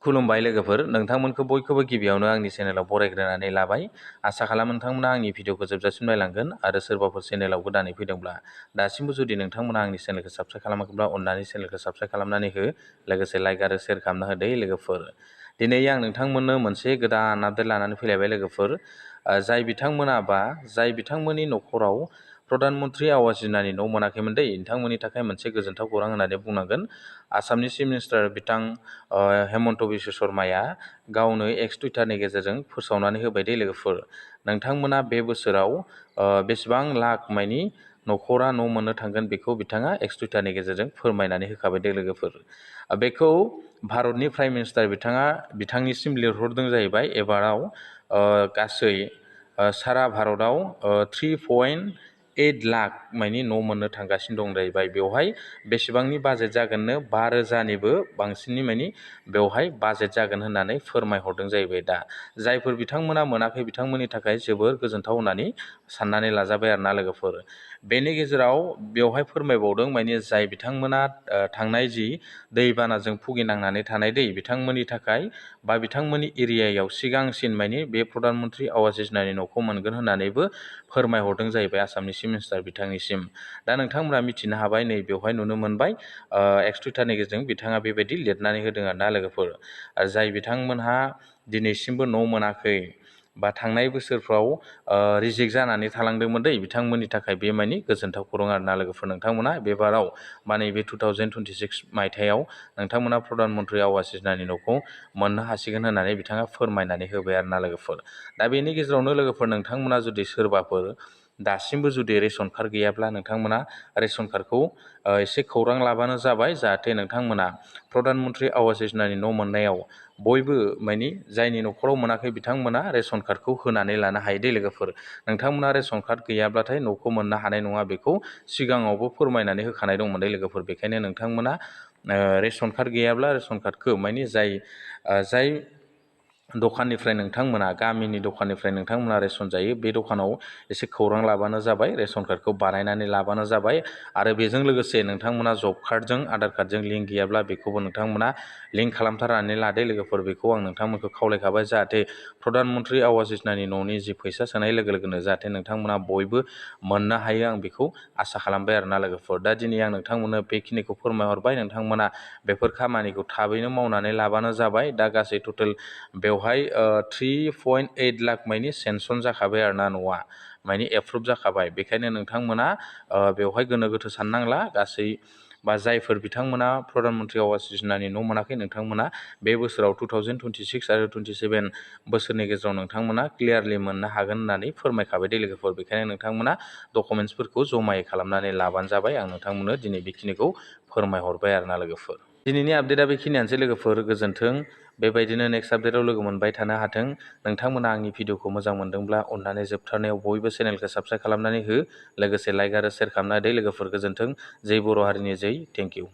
खुलुमबाय लोगोफोर, नोंथांमोनखौ बयखौबो गिबियावनो आंनि चेनेलाव बरायग्रोनानै लाबाय। आसा खालामो नोंथांमोना आंनि भिडिअखौ जोबजासिम नायलांगोन आरो सोरबाफोर चेनेलाव गोदानै फैदोंब्ला दासिमबो जुदि नोंथांमोना आंनि चेनेलखौ साबस्क्राइब खालामाखैब्ला अननानै चेनेलखौ साबस्क्राइब खालामनानै हो, लोगोसे लाइक आरो शेयार खालामना होदो लोगोफोर। दिनै आं नोंथांमोननो मोनसे गोदान आपडेट लानानै फैलायबाय लोगोफोर। जाय बिथांमोननि न'खराव प्रधान मन्त्रि आवास योजनानि न' मोनाखैमोन बिथांमोननि थाखाय मोनसे गोजोनथाव खौरां होननानै बुंनांगोन। आसामनि चिफ मिनिस्टार बिथां हेमन्त बिश्व शर्माया गावनो एक्स टुइटारनि गेजेरजों फोसावनानै होबाय लोगोफोर। नोंथांमोना बे बोसोराव बेसेबां लाख मानि न'खरा न' मोननो थांगोन बेखौ बिथाङा एक्स टुइटारनि गेजेरजों फोरमायनानै होखाबाय लोगोफोर। बेखौ भारतनि प्राइम मिनिस्टार बिथांनिसिम लिरहरदों जाहैबाय। एबाराव गासै सारा भारतआव 3.8 लाख मानि न' मोननो थांगासिनो दं जाहैबाय। बेवहाय बेसेबांनि बाजेट जागोननो 5,000निबो बांसिननि मानि बेवहाय बाजेट जागोन होननानै फोरमायहरदों जाहैबाय। दा जायफोर बिथांमोना मोनाखै बिथांमोननि थाखाय जोबोर गोजोनथाव होननानै साननानै लाजाबाय आरोना लोगोफोर। बेनि गेजेराव बेवहाय फोरमायबावदों मानि जाय बिथांमोना थांनाय जि दैबानाजों भुगिनांनानै थानाय बिथांमोननि थाखाय बा बिथांमोननि एरियायाव सिगांसिन मानि बे प्रधान मन्त्रि आवास योजनानि न'खौ मोनगोन होननानैबो फोरमायहरदों जाहैबाय आसामनि चिफ मिनिस्टार बिथांनिसिम। दा नोंथांमोना मिथिनो हाबाय, नै बेवहाय नुनो मोनबाय एक्स टुइटारनि गेजेरजों बिथाङा बेबायदि लिरनानै होदों आरोना लोगोफोर। जाय बिथांमोनहा दिनैसिमबो न' मोनाखै बा थांनाय बोसोरफ्राव रिजेक्ट जानानै थालांदोंमोन बिथांमोननि थाखाय बे मानि गोजोनथाव खौरां आरोना लोगोफोर। नोंथांमोना बेबाराव माने बे 2026 मायथाइयाव नोंथांमोना प्रधान मन्त्रि आवास योजनानि न'खौ मोननो हासिगोन होननानै बिथाङा फोरमायनानै होबाय आरोना लोगोफोर। दा बेनि गेजेरावनो लोगोफोर, नोंथांमोना जुदि सोरबाफोर दासिमबो जुदि रेशन कार्ड गैयाब्ला नोंथांमोना रेशन कार्डखौ एसे खौरां लाबानो जाबाय, जाहाथे नोंथांमोना प्रधान मन्त्रि आवास योजनानि न' मोननायाव बयबो मानि जायनि न'खराव मोनाखै बिथांमोना रेशन कार्डखौ होनानै लानो हायो लोगोफोर। नोंथांमोना रेशन कार्ड गैयाब्लाथाय न'खौ मोननो हानाय नङा, बेखौ सिगाङावबो फोरमायनानै होखानाय दंमोन लोगोफोर। बेखायनो नोंथांमोना रेशन कार्ड गैयाब्ला रेशन कार्डखौ मानि जाय दखाननिफ्राय नोंथांमोना गामिनि दखाननिफ्राय नोंथांमोना रेशन जायो बे दखानाव एसे खौरां लाबानो जाबाय, रेशन कार्डखौ बानायनानै लाबानो जाबाय। आरो बेजों लोगोसे नोंथांमोना जब कार्डजों आधार कार्डजों लिंक गैयाब्ला बेखौबो नोंथांमोना लिंक खालामथारनानै लादो लोगोफोर। बेखौ आं नोंथांमोनखौ खावलायखाबाय, जाहाथे प्रधान मन्त्रि आवास योजनानि न'नि जि फैसा सोनाय लोगो लोगोनो जाहाथे नोंथांमोना बयबो मोननो हायो, आं बेखौ आसा खालामबाय आरोना लोगोफोर। दा दिनै आं नोंथांमोननो बेखिनिखौ फोरमायहरबाय। नोंथांमोना बेफोर खामानिखौ थाबैनो मावनानै लाबानो जाबाय। दा गासै टटेल बेवहाय 3.8 लाख मानि सेंसन जाखाबाय आरोना, न'आ मानि एप्रुभ जाखाबाय। बेखायनो नोंथांमोना बेवहाय गोनो गोथो साननांला। गासै बा जायफोर बिथांमोना प्रधान मन्त्रि आवास योजनानि न' मोनाखै नोंथांमोना बे बोसोराव 2026 आरो 27 बोसोरनि गेजेराव नोंथांमोना क्लियारलि मोननो हागोन होननानै फोरमायखाबाय लोगोफोर। बेखायनो नोंथांमोना डकुमेन्ट्सफोरखौ जमायै खालामनानै लाबानो जाबाय। आं नोंथांमोननो दिनै बेखिनिखौ फोरमायहरबाय आरोना लोगोफोर। दिनैनि आपडेटआ बेखिनियानोसै लोगोफोर, गोजोन्थों। बेबायदिनो नेक्स्ट आपडेटआव लोगो मोनबाय थानो हाथों। नोंथांमोना आंनि भिडिअखौ मोजां मोनदोंब्ला अननानै जोबथारनायाव बयबो चेनेलखौ साबस्क्राइब खालामनानै हो, लोगोसे लाइक आरो शेयार खालामना होदो लोगोफोर। गोजोन्थों। जै बर' हारिनि जै। Thank you.